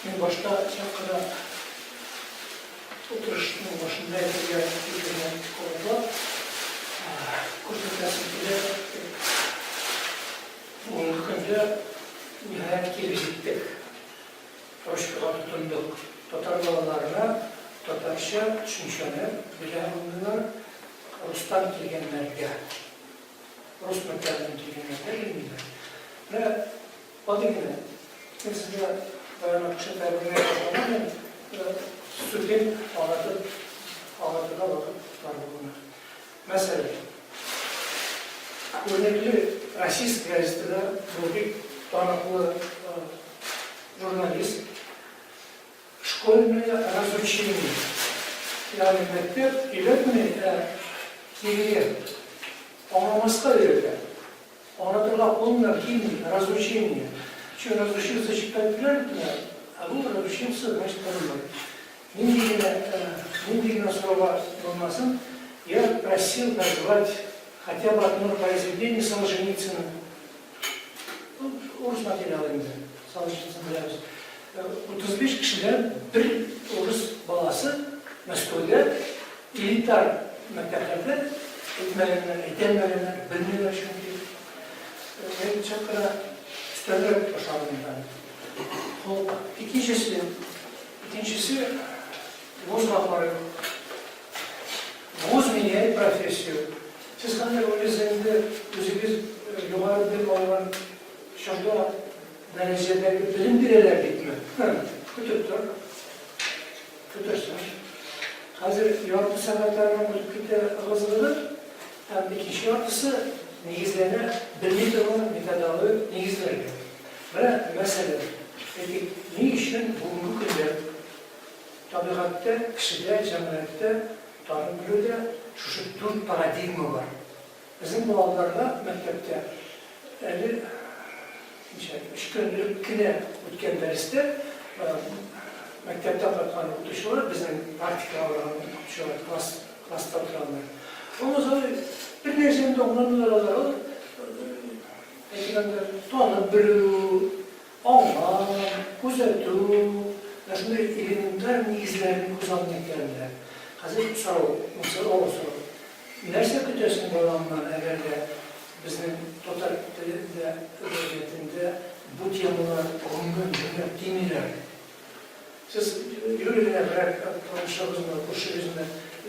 Мин башта чак кына утырышның башында әйтергә фикерне кабатлап күрсәтәсем килә. Бүгенге көндә ниһаять килеп җиттек. Ручкага тотындык. Татар балаларына татарча төшенчәне бирә алмыйлар рустан килгәннәргә. Рус мәктәбеннән килгәннәргә бирмиләр. Менә гади генә. Мин сезгә баягы күрсәтә белгән башламадым. Студент аңлатып, аңлатырга вакыт бар булуына. Мәсәлән, күренекле Российская газетада бу бик таныклы журналист Школьное разучение, ягъни мәктәп өйрәтми, ә кирегә, аңламаска өйрәтә. Аңлатырга кулыннан килми, разучение. Чөнки разучился читать белә, ә бу разучился, значит, понимать. Нинди генә, нинди генә сорауга булмасын, я просил назвать хотя бы одно произведение Солженицына. Ну, урыс материалы инде, Солженицын беләбез. 35 кешедән бер урыс баласы Мәскәүдә элитар мәктәпләрдә әйтмәгәннәр, әйтәлмәгәннәр, белмиләр чөнки. Мин чак кына өстәлрәк башладым инде. Ул икенчесе, икенчесе вузга карый. Вуз меняет профессию. Сез хәзер уйлыйсыз инде, үзегез югары белем алган чорда дәрәҗәдәге белем бирәләр дипме? Көтеп тор. Көтәрсең. Хәзер ярты сәгатьләренең үтеп китә ыгы-зыгы, һәм икенче яртысы нигезләнә белми торган методологик нигезләргә. Менә, мәсәлән, әйтик, ни өчен бүгенге көндә табигатьтә, кешедә, җәмгыятьтә танып белүдә шушы дүрт парадигма бар. Безнең балаларга мәктәптә әле ничә, өч көнлек кенә үткән дәрестә мәктәптә кайткан укытучылар, безнең практикага барган укытучылар класс, класста утырганнар. Ул бер нәрсәне дә аңламыйлар алар. Алар, әйтик анда, танып белү, аңлау, күзәтү, менә шундый элементар нигезләрне күз алдына китерәләр. Хәзер сорау, монысы авыр сорау. Нәрсә көтәсең балаңнан, әгәр дә безнең татар телендә, әдәбиятендә бу темалар гомумән җүнләп тимиләр? Сез юри генә берәр танышыгызны, күршегезне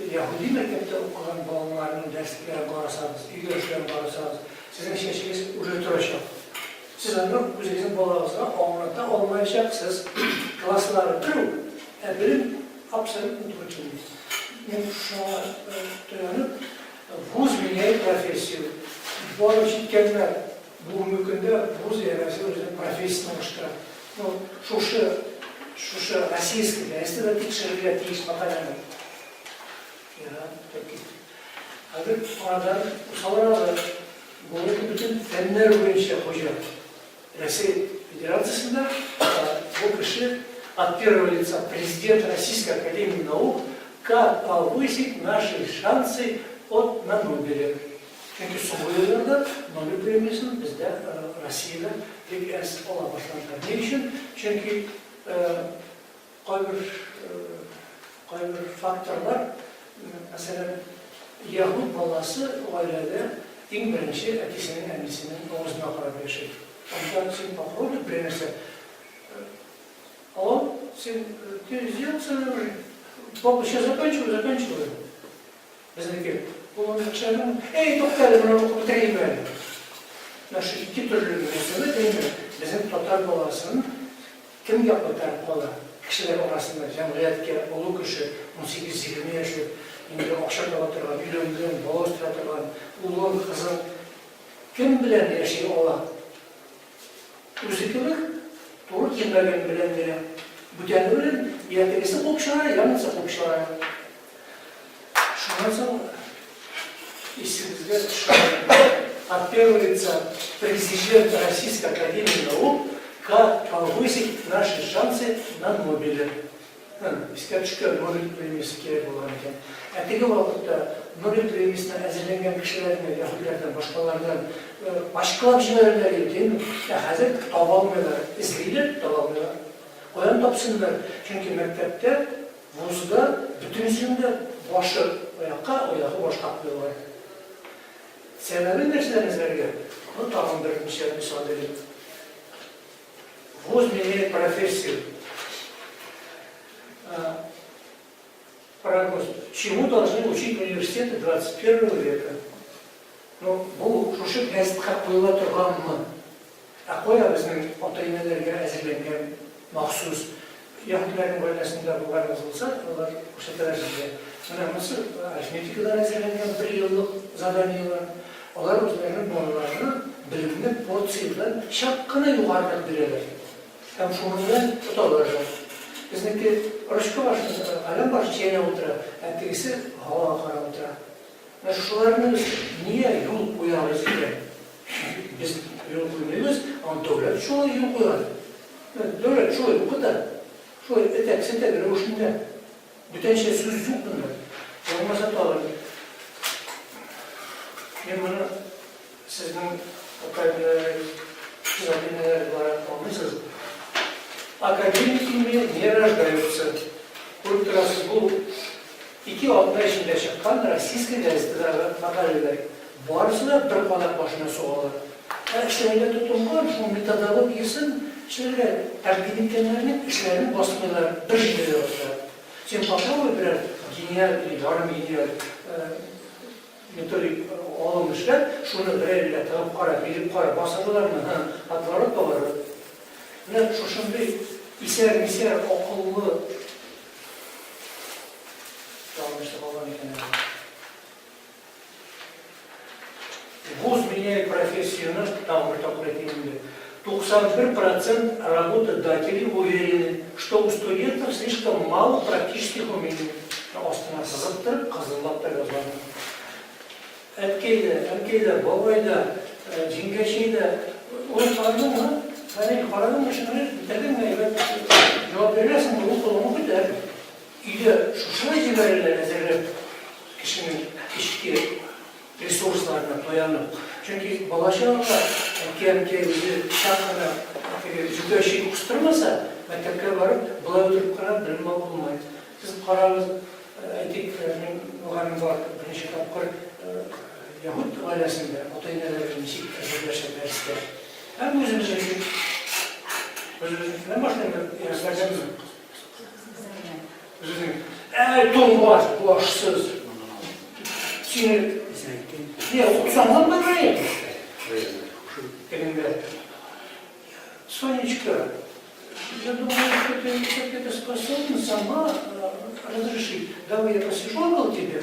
яһүди мәктәптә укыган балаларның дәреслекләрен карасагыз, өйгә эшләрен карасагыз, сезнең чәчегез үрә торачак. Сез аны үзегезнең балагызга аңлата алмаячаксыз. Класслары бер үк, ә белем абсолютно туры килми. Мин шуңа таянып, вуз меняет профессию. Барып җиткәннәр бүгенге көндә вуз янәсе үзенең профессиясен алыштыра. Ну, шушы, шушы российский газетада тикшерергә тиеш мәкаләне. Я, Хәзер арадан усалрагы, бүгенге бөтен фәннәр буенча хуҗа. Рәсәй Федерациясендә бу кеше от первого лица президент Российской академии наук, как повысить наши шансы от на Нобеле. Чөнки соңгы елларда Нобель премиясен бездә Россиядә бик әз ала башладылар. Ни өчен? Чөнки кайбер кайбер факторлар, мәсәлән, яһүд баласы гаиләдә иң беренче әтисенең, әнисенең авызына карап яши. Анда син попробуй берәр нәрсә. А он, син, ты сделал свою жизнь? Папа, сейчас заканчиваю, заканчиваю. Безнеке. Ул аны кешеләрнең, әй, тукта әле, моны укып бетерәем әле. Менә шу ике төрле мөнәсәбәт әйме, безнең татар баласын кемгә кайтарып кала? Кешеләр арасында, җәмгыятькә, олы кеше, 18-20 яшьлек, инде акча таба торган, өйләнгән, бала үстерә торган улың, кызың кем белән яши ала? Үзе кебек, туры килмәгән белән генә. Бүтәне белән я тегесе куып чыгара, я монысы куып чыгара. Шуннан соң исегезгә төшерәм. От первого лица президент Российской академии наук, как повысить наши шансы на Нобеля. Искә төшкән, Нобель премиясе кирәк булган икән. Ә теге вакытта Нобель премиясенә әзерләнгән кешеләрне яһүдләрдән, башкалардан пачкалап җибәрәләр иде, димме? Ә хәзер таба алмыйлар. Эзлиләр, таба алмыйлар. Каян тапсыннар? Чөнки мәктәптә, вузда бөтенесенең дә башы аякка, аягы башка куелган. Сәбәбен нәрсәдән эзләргә? Ну, тагын берничә мисал бирим. Вуз меняет профессию. Прогноз. Чему должны учить университеты 21 века? Ну, бу шушы газетка куела торганмы? Ә кая безнең ата-инәләргә әзерләнгән махсус яһүдләрнең гаиләсендә булганыгыз булса, алар күрсәтәләр сезгә. Менә монысы арифметикадан әзерләнгән бер еллык заданиеләр. Алар үзләренең балаларына белемне порция белән чак кына югарырак бирәләр. Һәм шуның белән тоталар да. Безнеке ручка башын, каләм башын чәйнәп утыра, ә тегесе һавага карап утыра. Менә шушыларны без нигә юл куябыз икән? Без юл куймыйбыз, аны дәүләт шулай юл куйган. Дәүләт шулай укыта. Шулай этәк-сетәк рәвешендә. Бүтәнчә сүз юк монда. Булмаса тагын. Мин моны сезнең академияләр, сез академияләр буларак аңлыйсыз. Академиками не рождаются. Күреп торасыз, бу Ике атна эчендә чыккан Российская газетадагы мәкаләләр барысы да бер кадак башына сугалар. Ә эшләргә тотынган, шул методологиясен эшләргә тәкъдим иткәннәрнең эшләрен басмыйлар, бер җирдә дә басмыйлар. Син попробуй берәр гениаль или ярым гениаль методик алым эшләп, шуны берәр җиргә тыгып кара, биреп кара, басырлармы, һы, отворот поворот. Менә шушындый исәр-мисәр акыллы Тагын нәрсә калган икән әле? Вуз меняет профессияне, тагын бер тапкыр әйтим инде. 91 процент работодателей уверены, что у студентов слишком мало практических умений. Астына сызып торып, кызыллап та язган. Әткәй дә, әнкәй дә, бабай да, җиңгәчәй дә, Ой, карадыңмы? Фәнил, карадыңмы шуны? Бетердеңме? Әйбәт җавап бирәсеңме? Ул кулыңны күтәр. Өйдә шушылай җибәрәләр әзерләп кешенең эчке ресурсларына таянып. Чөнки бала-чагага әткәй-әнкәй үзе чак кына теге җүкә чөй кыстырмаса, мәктәпкә барып, болай утырып кына белем алып булмый. Сез карагыз, әйтик, мин булганым бар берничә тапкыр яһүд гаиләсендә ата-әниләре ничек әзерләшә дәрескә. Һәм үзебезнеке. Үзебезнекеннән башлыйм, яшьләрдән. Үзебезнең. Әй, туңбаш, башсыз. Сине не, укысаң булмый. Тегендә. Сонечка, я думаю, что ты все-таки это способна сама разрешить. Давай я посижу около тебя,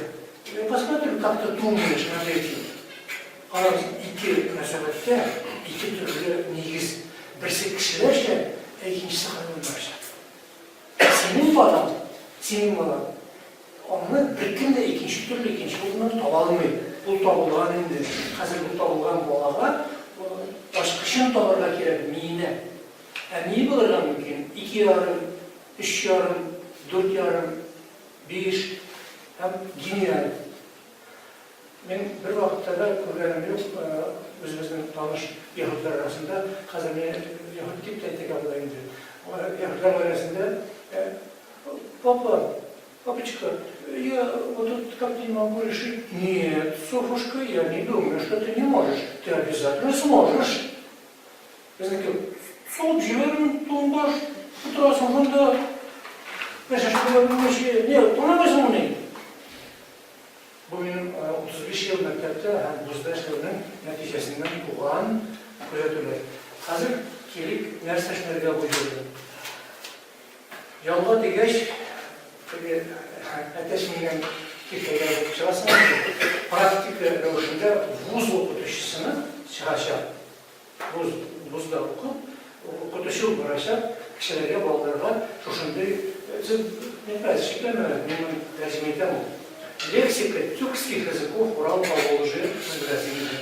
я посмотрю, как ты думаешь над этим. Карагыз, ике мөнәсәбәттә ике төрле нигез. Берсе кешеләрчә, ә икенчесе хайваннарча. Синең балаң, синең балаң, аны беркем дә икенче төрле, икенче урыннан таба алмый. Ул табылган инде. Хәзер бу табылган балага ачкычын табарга кирәк, миенә. Ә мие булырга мөмкин 2,5, 3,5, 4,5, 5 һәм гениаль. Мин бервакытта да күргәнем юк, үзебезнең таныш яһүдләр арасында, хәзер мине яһүд дип тә әйтергә була инде, яһүдләр гаиләсендә, Папа, папочка, я вот тут как-то не могу решить. Нет, Софушка, я не думаю, что ты не можешь. Ты обязательно сможешь. Безнеке, сугып җибәрү, туңбаш, утырасың шунда. Нәрсә шундый белмичә, не, тыңламыйсыңмыни? Бу минем 35 ел мәктәптә һәм вузда эшләүнең нәтиҗәсеннән туган күзәтүләр. Хәзер килик, нәрсә эшләргә бу җирдә? Ялга дигәч, теге әтәч менгән киртәгә булып чыгасың инде. Практика рәвешендә вуз укытучысына чыгачак. Вуз, вузда укып, укытучы булып барачак кешеләргә, балаларга шушындый, сез неправильно шикләнмәгез, мин моны тәрҗемә итәм ул. Лексика тюркских языков Урал-Поволжья, сез беләсез инде,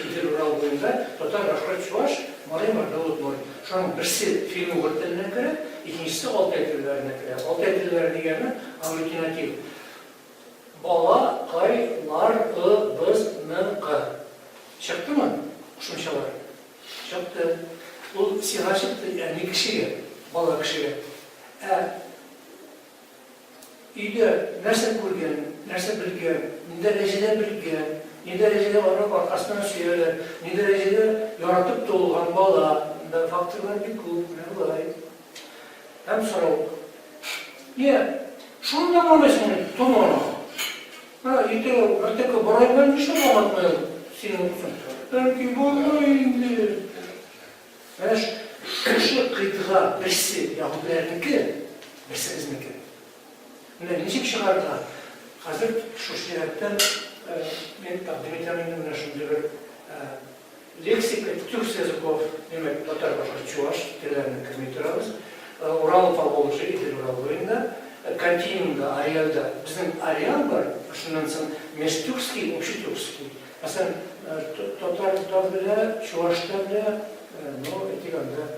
Идел-Урал буенда татар, башкорт, чуаш, мари, мордва, удмурт. Шуның берсе фин-угыр теленә керә, икенчесе алтай телләренә керә. Алтай телләре дигәне агглютинатив. Бала, кай, лар, ы, быз, ны, кы. Чыктымы кушымчалар? Чыкты. Ул сиңа чыкты, әни кешегә, бала кешегә. Ә өйдә нәрсә күргән, нәрсә белгән, ни дәрәҗәдә белгән, ни дәрәҗәдә аның аркасыннан сөяләр, ни дәрәҗәдә яратып туылган бала, монда факторлар бик күп, менә болай. Һәм сорау. Нигә? Шуны да аңламыйсыңмыни, томана? Менә иртәгә мәктәпкә барайм әле, нишләп аңлатмый ул синең укысын? Бәлки бармый инде. Менә шушы кыйтга берсе яһүдләрнеке, берсе безнеке. Менә ничек чыгарырга? Хәзер шушы җәһәттән мин тәкъдим итәм инде менә шундый бер лексика тюркских языков, димәк, татар, башкорт, чуаш телләренә керми торабыз. Урал, Поволжье, Идел-Урал буенда, континуумда, ареалда безнең ареал бар, шуннан соң межтюркский, общетюркский. Мәсәлән, татар да белә, чуаш та белә, ну, әйтик анда,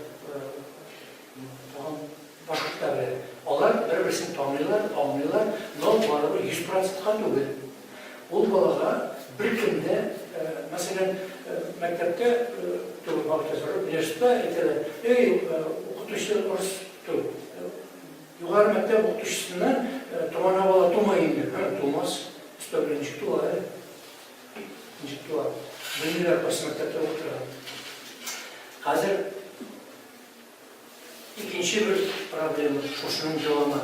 тагын башкорт та белә. Алар бер-берсен таныйлар, аңлыйлар, но барыбер 100 процентка түгел. Ул балага беркем дә, мәсәлән, мәктәптә түгел, университетта әйтәләр, эй, укытучы урыс түгел, югары мәктәп укытучысыннан томана бала тумый инде. Тумас, өстәл белән ничек туа әле? Ничек туа? Белмиләр кайсы мәктәптә укытырга. Хәзер икенче бер проблема, шушының дәвамы.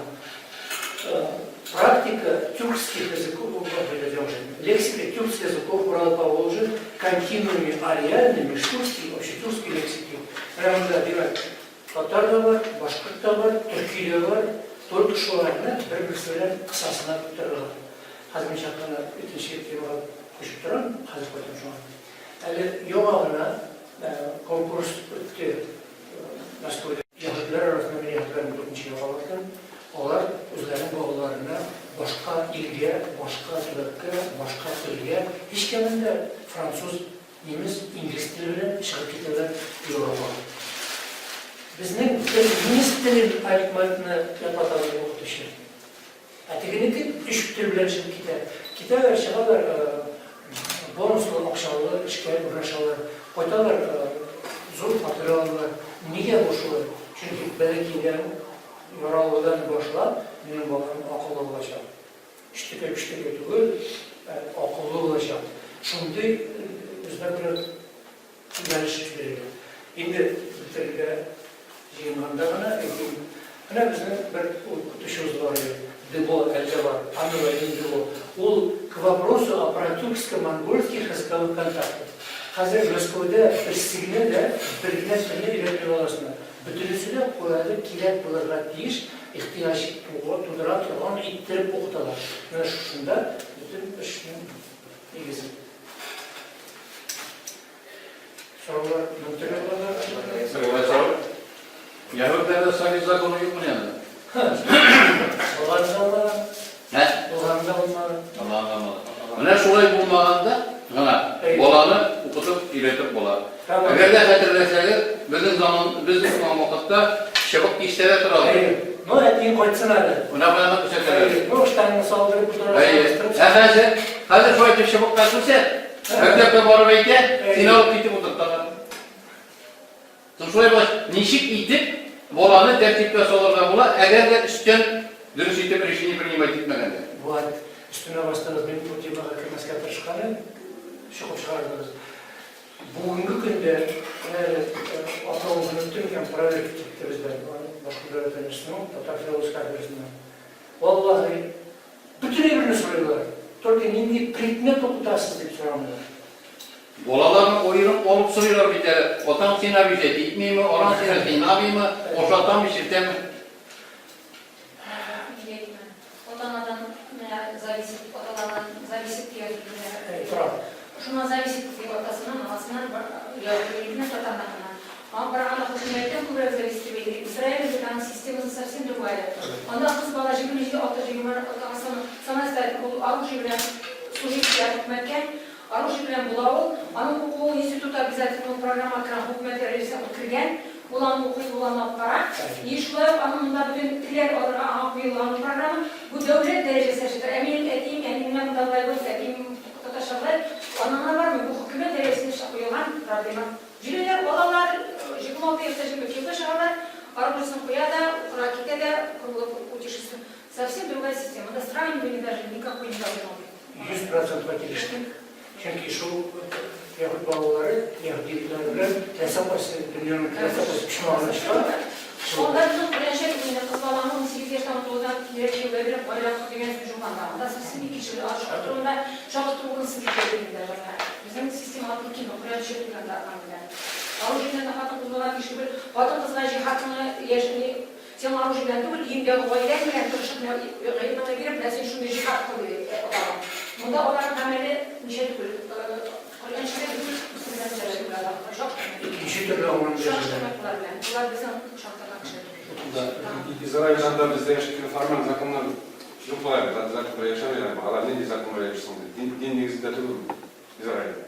Практика тюркских языков, лексика тюркских языков Урала Поволжья континууме ареальной межтюркской и общетюркской лексики. Менә монда, димәк, татар да бар, башкорт та бар, төрки дә бар, только шуларны бер-берсе белән кысасына тутырырга. Хәзер мин чак кына икенче темага күчеп торам, хәзер кайтам шуңа. Әле яңа гына конкурс үтте Мәскәүдә. Яһүдләр арасында мин яһүдләрне дүртенче елга бардым. Алар үзләренең балаларына башка илгә, башка төбәккә, башка телгә, һич кәмендә француз, немец, инглиз теле белән чыгып китәләр Европага. Безнең бер немец телен альт-мальтны ятлата алмый укытучы. Ә тегенеке өч тел белән чыгып китә. Китәләр, чыгалар, бонуслы, акчалы эшкә урнашалар. Кайталар, зур фатир алалар. Нигә бу шулай? Чөнки бәләкәйдән, яралудан башлап, минем балам акыллы булачак. Үчтекәй-пүчтекәй түгел, ә акыллы булачак. Шундый үзенә күрә юнәлеш бирелә. Инде бетерергә җыенганда гына әйтим, менә безнең бер укытучыбыз бар иде, Дебо, әле дә бар, Анна Владимировна Дебо. Ул К вопросу о протюркско-монгольских языковых контактах. Хәзер Мәскәүдә берсе генә дә бер генә телне өйрәтми баласына. Бөтенесе дә куәле кирәк булырга тиеш, ихтыяҗ тудыра торган иттереп укыталар. Менә шушында бөтен эшнең нигезе. Сораулар мең төрле булырга Бер сорау. Яһүдләрдә совет законы юкмыни анда? Булганда булмаган. Ә? Булганда булмаган. Булганда булмаган. Менә шулай булмаганда гына баланы укытып өйрәтеп була. Әгәр дә хәтерләсәгез, безнең заман, без укыган вакытта чыбык киштәдә тора иде. Әйе. Ну, әтиең кайтсын әле. Менә каян күрсәтәләр. Әйе. Ну, штаныңны салдырып, утырасың. Әйе. Ә хәзер, хәзер шулай итеп чыбыкка күрсәт. Мәктәпкә барып әйтә, сине алып китеп утырталар. Соң шулай булгач, ничек итеп баланы тәртипкә салырга була, әгәр дә өстән дөрес итеп решение принимать итмәгәндә? Булат, өстемә бастыгыз, мин бу темага кермәскә тырышкан идем, чокып чыгардыгыз. Бүгенге көндә, менә әле атна узган үтте микән, проверка китте бездән, Башкорт дәүләт университетының татар филологиясе кафедрасыннан. Валлаһи, Бөтен әйберне сорыйлар. Только нинди предмет укытасыз дип сорамыйлар. Балаларны аерым алып сорыйлар бит әле. Атаң сине обижать итмиме, анаң сине кыйнамыймы, ашатамы, эчертәме? Нигә әйтмә. Ата-анадан менә зависит, аталардан зависит дигән сүз менә. Тора. Шуннан зависит ди атасыннан, анасыннан, яһүдинекеннән, татарныкыннан. Аңа караганда хөкүмәттән күбрәк зависит дип әйтер идем. Израильдә бит аның системасы совсем другая. Анда кыз бала 27 алты җегерме алтыга сама сама ставит ул оружие белән служить итә хөкүмәткә. Оружие белән була ул. Аның укуы институт обязательно ул программага керә хөкүмәт дәрәҗәсенә ул кергән. Ул аны укый, ул аны алып бара. И шулай ук аның монда бөтен телләр алырга аңа куелган ул программа. Бу дәүләт дәрәҗәсенә чыга. Ә минем әтием, әнием менә монда болай булса, әтием татарча болай, анаңа бармый. Бу хөкүмәт дәрәҗәсенә куелган проблема. Йөриләр, алалар, 26 яшьтә җитеп кияүгә чыгалар. Оружиесен куя да, укырга китә дә, круглый утешится. Совсем другая система. Да сравнивания даже никакой не должно быть. 100 процентка килештек. Чөнки шул яһүд балалары, яһүд егетләре белән теләсә кайсы дөньяның теләсә кайсы почмагына чыга. Анда безнең Коръәнчә түгел, кыз баланы 18 яшьтән туудан кирәк кияүгә биреп гаилә кор дигән сүз юк анда. Анда совсем икенче бер алыш турында чагыштыру урынсыз дип әйтер идем даже. Безнең система икене Коръәнчә түгел анда анда. Оружие белән дә хатын-кыз булырга тиеш түгел. Хатын-кызга җиһадны яшь Син оружие белән түгел, өеңдәге гаиләң белән тырышып менә гыйлемеңне биреп, менә син шундый җиһад кыл дип әйтә алар. Монда аларның гамәле ничә түгел, Коръәнчеләр түгел, мөселманнар да түгел алар. Икенче төрле аңлам бирделәр. Чагыштырмыйк болар белән. Болар безнең чагыштырган кешеләр түгел. Израильдә анда бездә яшәткән формаль законнар юк бугай, закон белән яшәмиләр. Алар нинди закон белән яши соң? Дин, дин нигезендә түгел Израильдә.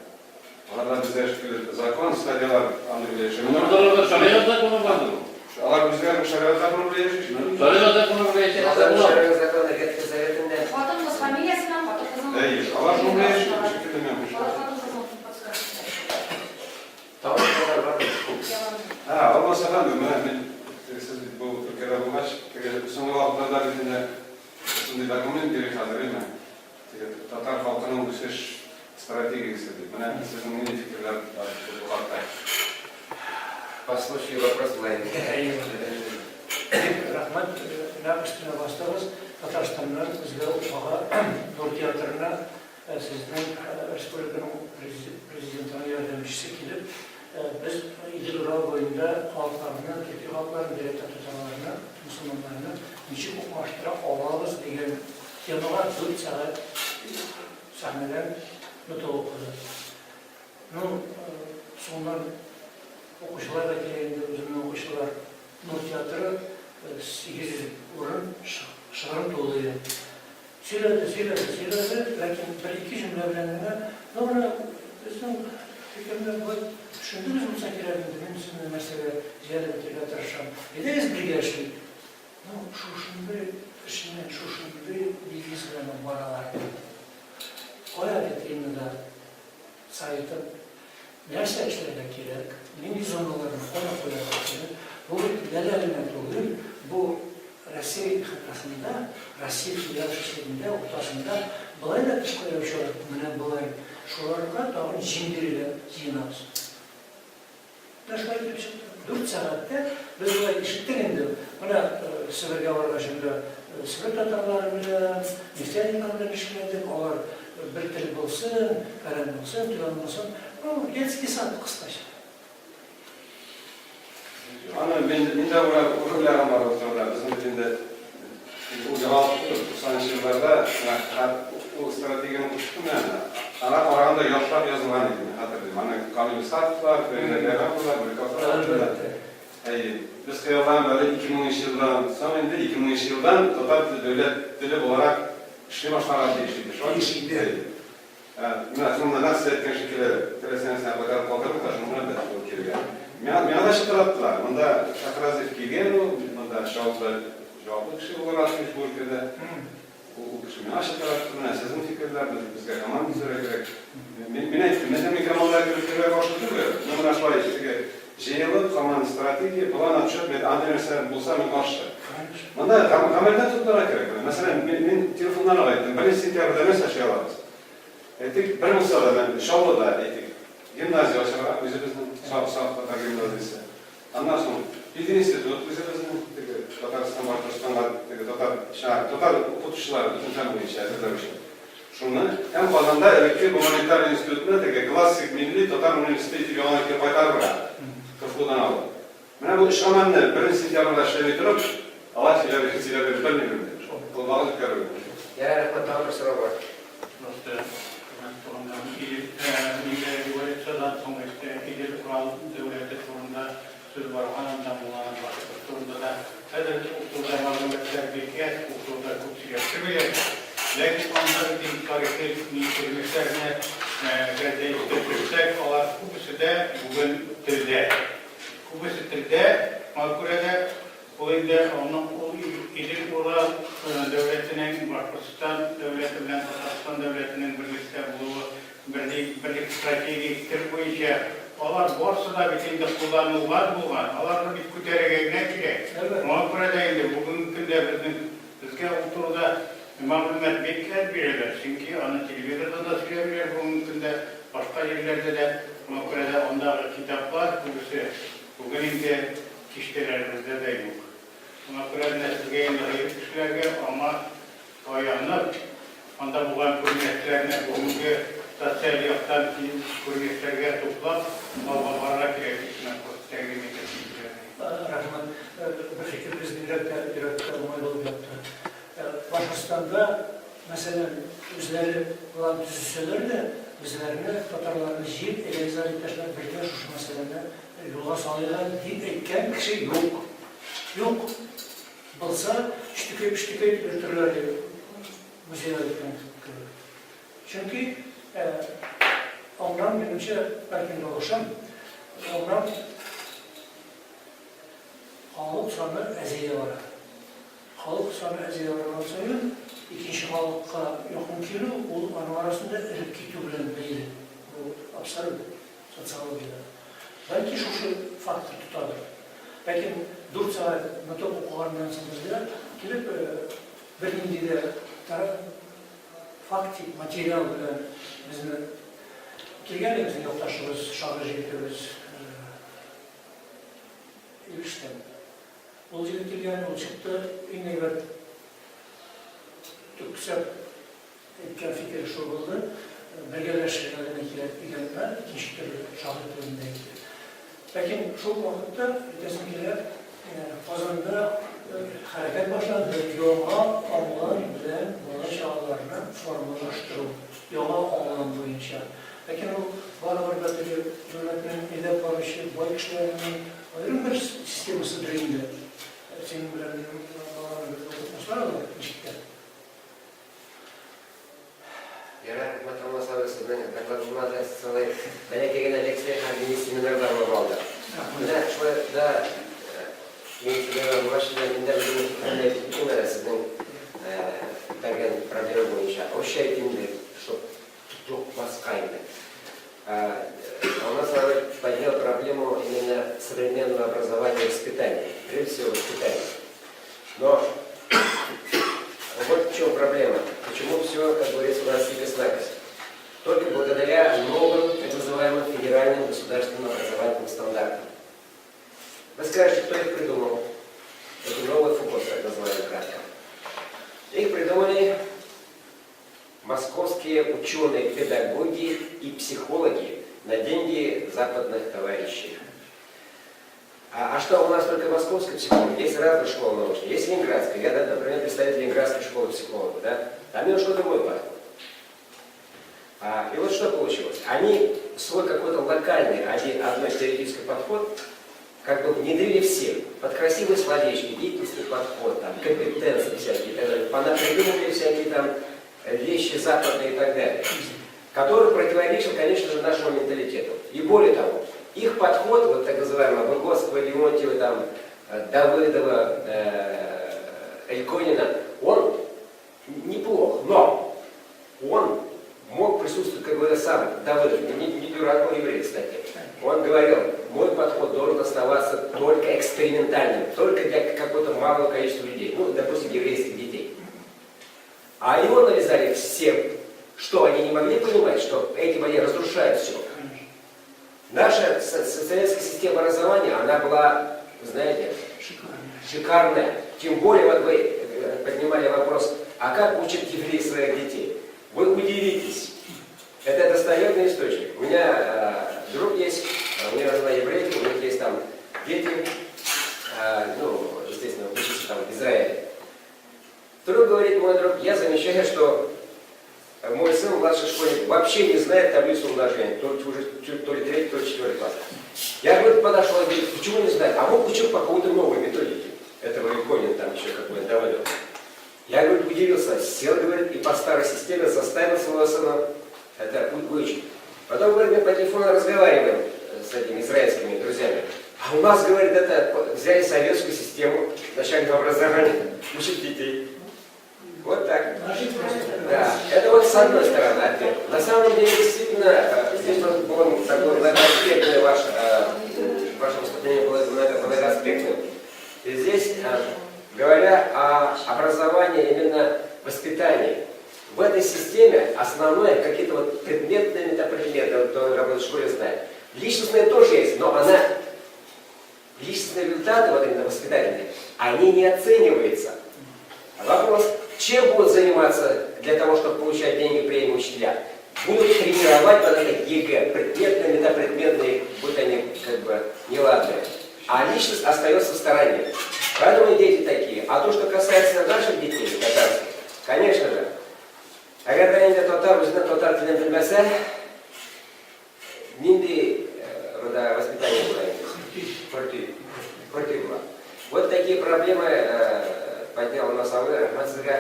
Аларда бездә яшәткән закон, стадиялар андый белән яшәмиләр. Аларда шәригать законы бар. Алар үзләренең шәригать законы белән яши. Шәригать законы белән яши. Шәригать законы Ветхий Заветында. Хатын-кыз фамилиясеннән хатын-кызның. Әйе, алар шул белән яши, шикелле мин. Алар хатын-кызның подсказкасы. Тавыш бар. Һа, Алмаз әфәнде, менә мин сез бит бу өлкәдә булгач, теге соңгы вакытларда бит инде шундый документ йөри хәзер, әйме? Теге татар халкының үсеш стратегиясе дип. Менә сезнең нинди фикерләр бар бу хакта? По случаю вопрос болай. Рәхмәт, нәкъ өстенә бастыгыз. Татарстаннан безгә Уфага Нур театрына сезнең республиканың президентының ярдәмчесе килеп, без Идел-Урал буенда халыкларны, төрки халыкларны, бигрәк тә татарларны, мөселманнарны ничек укмаштыра алабыз дигән темага 4 сәгать сәхнәдән нотык укыды. Ну, соңыннан укучылар да килә инде, үземнең укучылар. Нур театры 800 урын шыгрым тулы иде. Сөйләде, сөйләде, сөйләде, ләкин бер-ике җөмлә белән генә, ну, менә безнең фикерне болай төшендегез булса кирәк инде, мин сезне нәрсәгә җәлеп итәргә тырышам. Әйдәгез бергә эшлик. Ну, шушындый эшне, шушындый девиз белән алып баралар. Кая витринада сайтын, нәрсә эшләргә кирәк, нинди зоналарны кая куярга кирәк, бу бит ләлә генә түгел, бу Россия ихатасында, Россия федерациясендә, уртасында болай да тышка яучылар менә болай, шуларга тагын җим бирергә җыенабыз. Менә шулай килеп чыкты. 4 сәгатьтә без болай ишеттек инде. Менә Себергә баргач инде Себер татарлары белән, нефтяниклар белән эшләдек. Алар бер тел булсын, фәлән булсын, төгән булсын. Ну, детский сад кыскача. Аны мин мин дә уйлаган бар ул турыда. Безнең бит инде ул югалып түгел, 90 нчы елларда менә ул стратегияне укыттым мин аны. Аңа караганда яхшырак язылган иде, мин хәтерлим. Аны Камил Исхаковлар, Фәридә Кәрамовалар, Белковлар турында. Әйе, без хыялланып әле 2000 нчы елдан соң инде 2000 нчы елдан татар теле дәүләт теле буларак эшли башларга тиеш иде. Шулай Тиеш иде. Әйе. Менә шуны нәкъ сез әйткән шикелле, теләсә нәрсәне кайтарып калдырдык та, шуның белән бетте ул киргә. Миңа, миңа да шылтыраттылар. Монда Шәхразиев килгән ул, монда Чаллыда җаваплы кеше булырга тиеш бу өлкәдә. Ул, ул кеше миңа шылтыратты, менә сезнең фикерләр, без, безгә команда төзергә кирәк. Мин, мин әйттем, менә мин командага кереп керергә каршы түгел, но менә шулай теге җыелып, һаман стратегия, план, отчет, мен андый нәрсә булса, мин каршы. Монда гамәлдә тотарга кирәк. Менә, мәсәлән, мин, мин телефоннан ук әйттем, беренче сентябрьдә нәрсә эшли алабыз? Әйтик, бер булса да, менә Чаллыда, әйтик, гимназия ачарга, үзебезнең Саф, Саф татар гимназиясе. Аннан соң пединститут үзебезнең, теге Татарстан, Башкортстанга теге татар, татар укытучылары бөтен фән буенча әзерләү өчен. Шуны һәм Казанда элекке гуманитар институтны теге классик милли татар университеты итеп яңадан кире кайтарырга, КФУдан алып. Менә бу өч гамәлне беренче сентябрьдә эшләми торып, алай сөйләп сөйләп йөреп белмим инде. Ул вакыт үткәрү. Ярар, рәхмәт, тагын бер сорау бар. Просто хөрмәтле туганнарым, инде революциядән соң инде Идел-Урал дәүләте турында сүз барган, анда мулланың башкорт турында да. Хәзер ул турыда мәгълүматлар бик әз, ул турыда күп сөйләштермиләр. Ләкин анда бит инде тарихи кирмешләрне әгәр дә искә төшерсәк, алар күбесе дә бүген телдә. Күбесе телдә, шуңа күрә дә ул инде аның ул Идел-Урал дәүләтенең Башкортстан дәүләте белән Татарстан дәүләтенең берлектә булуы, берлек, берлек стратегик тел буенча Алар барсы да бит инде кулланылган булган, аларны бит күтәрергә генә кирәк. Шуңа күрә дә инде бүгенге көндә безнең безгә ул турыда мәгълүмат бик әз бирәләр, чөнки аны телевизорда да сөйләмиләр бүгенге көндә, башка җирләрдә дә. Шуңа күрә дә андагы китаплар күбесе бүген инде киштәләребездә дә юк. Шуңа күрә менә сезгә инде гыйлем кешеләргә аңа таянып, анда булган күренешләрне бүгенге социаль яктан күренешләргә туплап, алга барырга кирәк дип кенә тәкъдим итәсем килә. Рәхмәт. Бер фикерегез бигрәк тә йөрәккә уңай булып ятты. Башкортстанда, мәсәлән, үзләре план төзесәләр дә, үзләренә татарларны җыеп, әйдәгез әле, иптәшләр, бергә шушы мәсьәләне юлга салыйк әле, дип әйткән кеше юк. Юк. Булса, үчтекәй-пүчтекәй дип йөртерләр иде, музейга киткән кебек. Чөнки аңнан, минемчә, бәлкем ялгышам, аңнан халык саны әзәя бара. Халык саны әзәя барган саен, икенче халыкка якын килү, ул аның арасында эреп китү белән бәйле. Бу абсолют. Социологиядә. Бәлки шушы фактор тотадыр. Ләкин дүрт сәгать нотык укыганнан соң безгә килеп бернинди дә фактик материал белән безне килгән иде безнең якташыбыз, шагыйрь җегетебез Илештән. Ул җегет килгән, ул чыкты, иң әйбәт төксәп Әйткән фикере шул булды, бергәләшергә генә кирәк дигәнемә икенче төрле шагыйрь телендә әйтте. Ләкин шул ук вакытта әйтәсем килә, Казанда хәрәкәт башланды, яңа аңлам белән бала-чагаларны формалаштыру, яңа аңлам буенча. Ләкин ул барыбер дә теге дәүләтнең әйдәп баручы бай кешеләренең аерым бер системасыдыр инде. Синең белән минем баланы бергә укытмаслар алар ничек тә. Ярар, рәхмәт Алмаз абый, сезнең докладыгызга да шулай бәләкәй генә лекция һәм мини-семинар да булып алды. Менә шулай да мини-семинар булгач та мин дә үземнең фикеремне әйтеп китим әле сезнең күтәргән проблема буенча. Русча әйтим инде, чтоб тотлыкмаска инде. Алмаз абый поднял проблему именно современного образования и воспитания, прежде всего воспитания. Но вот в чем проблема. Почему все, как говорится, у нас сикость-накость. Только благодаря новым, так называемым, федеральным государственным образовательным стандартам. Вы скажете, кто их придумал? Это новый ФУГОС, так называемый, кратко. Их придумали московские ученые, педагоги и психологи на деньги западных товарищей. А что, у нас только московская психология? Есть разные школы научные. Есть ленинградская. Я, например, представитель ленинградской школы психологов. Да? Там немножко другой подход. И вот что получилось. Они свой какой-то локальный, одной теоретический подход как бы внедрили всем. Под красивые словечки, деятельностный подход, там, компетенции всякие и так далее. Понапридумывали всякие там вещи западные и так далее, который противоречил, конечно же, нашему менталитету. И более того, их подход, вот так называемый Выгодского, Леонтьева, там, Давыдова, Эльконина, он неплох, но он мог присутствовать, как говорил сам Давыдов, не дурак, он еврей, кстати. Он говорил, мой подход должен оставаться только экспериментальным, только для какого-то малого количества людей, ну, допустим, еврейских детей. А его навязали всем, что они не могли понимать, что этим они разрушают все. Наша советская система образования, она была, знаете, шикарная. Тем более, вот вы поднимали вопрос, а как учат евреи своих детей? Вы удивитесь. Это достоверный источник. У меня друг есть, у меня жена еврейка, у них есть там дети, ну, естественно, учатся там в Израиле. Друг говорит, мой друг, я замечаю, что мой сын, младший школьник, вообще не знает таблицу умножения, то уже то ли третий, то ли четвертый класс. Я, говорит, подошел и говорит, почему не знает? А он учил по какой-то новой методике. Этого Иконин там еще какой-то Давыдов. Я, говорит, удивился, сел, говорит, и по старой системе заставил своего сына это выучить. Потом, говорит, мы по телефону разговариваем с этими израильскими друзьями. А у нас, говорит, это взяли советскую систему начального образования, учить детей. Вот так. Наши просто. Да, это вот с одной стороны ответ. На самом деле, действительно, здесь вот было такое многоаспектное ваше выступление было многоаспектным. И здесь, говоря о образовании, именно воспитании, в этой системе основное какие-то вот предметные, метапредметы, вот кто работает в школе знает. Личностные тоже есть, но личностные результаты, вот именно воспитательные, они не оцениваются. Вопрос, чем будут заниматься для того, чтобы получать деньги, премии учителя? Будут тренировать вот это ЕГЭ, предметные, метапредметные, будут они как бы неладные. А личность остается в стороне. Поэтому и дети такие. А то, что касается наших детей, татарских, конечно же, әгәр дә инде татар үзенең татар телен белмәсә, нинди монда воспитание була инде? Хөрти. Хөрти була. Вот такие проблемы поднял у нас Ауэр, рәхмәт сезгә.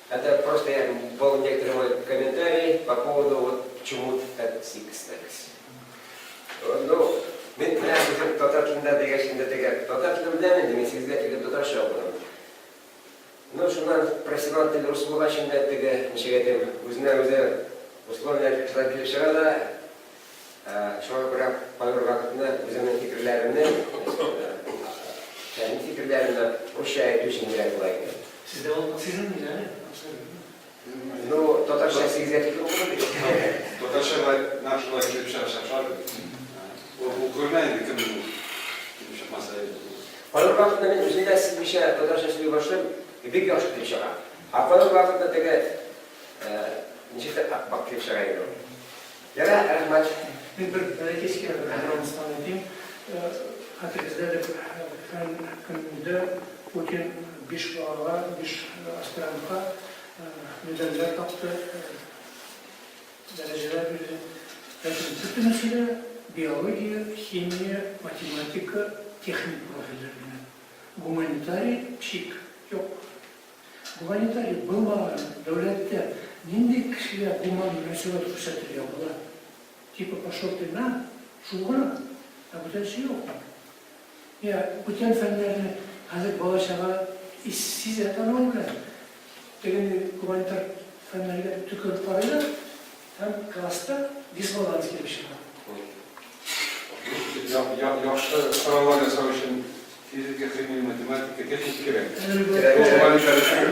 Это просто я, был некоторый мой комментарий по поводу вот почему так сикс так. Ну, мин менә үзем татар телендә дигәч инде теге татар телен беләм инде, мин сигезгә килеп татарча укыдым. Ну, шуннан профессионал тел рус булгач инде теге, ничек әйтим, үзенә үзе условия кешеләр килеп чыга да, шуңа күрә кайбер вакытны үземнең фикерләремне, фәнни фикерләремне русча әйтү җиңелрәк була икән. Сездә ул сизелми, әле? Ну, татарча сигезгә тиклем укыдым бит. Татарча нәкъ шулай килеп чыга шар. Ул күренә инде кем килеп чыкмаса. Кайбер вакытта мин үзем дә сизмичә татарча сөйли башлыйм, бик яхшы килеп чыга. Ә кайбер вакытта теге ничек тә ап-ак килеп чыга инде ул. Ярар, рәхмәт. Мин бер бәләкәй генә бер анонстан әйтим. Хәтерегездә дә фән көнендә Путин биш балага, биш аспирантка медальләр такты, дәрәҗәләр бирде. Ләкин бөтенесе дә биология, химия, математика, техник профильләр генә. Гуманитарий чик юк. Гуманитарий булмаган дәүләттә нинди кешегә гуман мөнәсәбәт күрсәтергә була? Типа пошел ты на, шул гына. Ә бүтәнсе юк. Я, бүтән фәннәрне хәзер бала-чага сизә тануы белән. Теге гуманитар фәннәргә төкереп карыйлар һәм класста дисбаланс килеп чыга. Яхшы кораллар ясау өчен физика, химия, математика, техника кирәк. Кирәк. Гуманитар түгел.